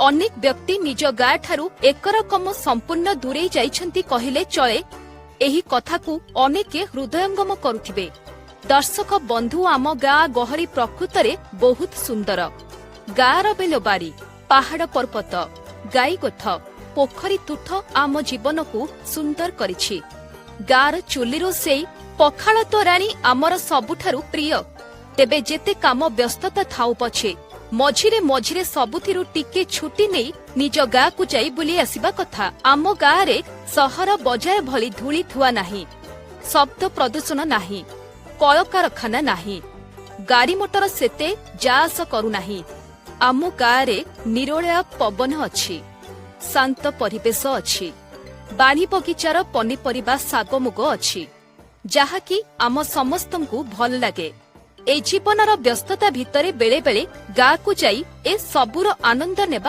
ଅନେକ ବ୍ୟକ୍ତି ନିଜ ଗାଁଠାରୁ ଏକରକମ ସମ୍ପୂର୍ଣ୍ଣ ଦୂରେଇ ଯାଇଛନ୍ତି କହିଲେ ଚଳେ। ଏହି କଥାକୁ ଅନେକେ ହୃଦୟଙ୍ଗମ କରୁଥିବେ। ଦର୍ଶକ ବନ୍ଧୁ, ଆମ ଗାଁ ଗହଳି ପ୍ରକୃତରେ ବହୁତ ସୁନ୍ଦର। ଗାଁର ବିଲବାଡ଼ି, ପାହାଡ଼ ପର୍ବତ, ଗାଈ ଗୋଠ, ପୋଖରୀ ତୁଠ ଆମ ଜୀବନକୁ ସୁନ୍ଦର କରିଛି। ଗାଁର ଚୁଲି ରୋଷେଇ, ପଖାଳ ତୋରାଣୀ ଆମର ସବୁଠାରୁ ପ୍ରିୟ। ତେବେ ଯେତେ କାମ ବ୍ୟସ୍ତତା ଥାଉ ପଛେ, ମଝିରେ ମଝିରେ ସବୁଥିରୁ ଟିକେ ଛୁଟି ନେଇ ନିଜ ଗାଁକୁ ଯାଇ ବୁଲି ଆସିବା କଥା। ଆମ ଗାଁରେ ସହର ବଜାର ଭଳି ଧୂଳି ଧୂଆ ନାହିଁ, ଶବ୍ଦ ପ୍ରଦୂଷଣ ନାହିଁ, କଳକାରଖାନା ନାହିଁ, ଗାଡି ମଟର ସେତେ ଯା ଆସ କରୁନାହିଁ। ଆମ ଗାଁରେ ନିରୋଳା ପବନ ଅଛି, ଶାନ୍ତ ପରିବେଶ ଅଛି, ବାଡ଼ି ବଗିଚାର ପନିପରିବା, ଶାଗମୁଗ ଅଛି, ଯାହାକି ଆମ ସମସ୍ତଙ୍କୁ ଭଲ ଲାଗେ। ଏ ଜୀବନର ବ୍ୟସ୍ତତା ଭିତରେ ବେଳେବେଳେ ଗାଁକୁ ଯାଇ ଏ ସବୁର ଆନନ୍ଦ ନେବା।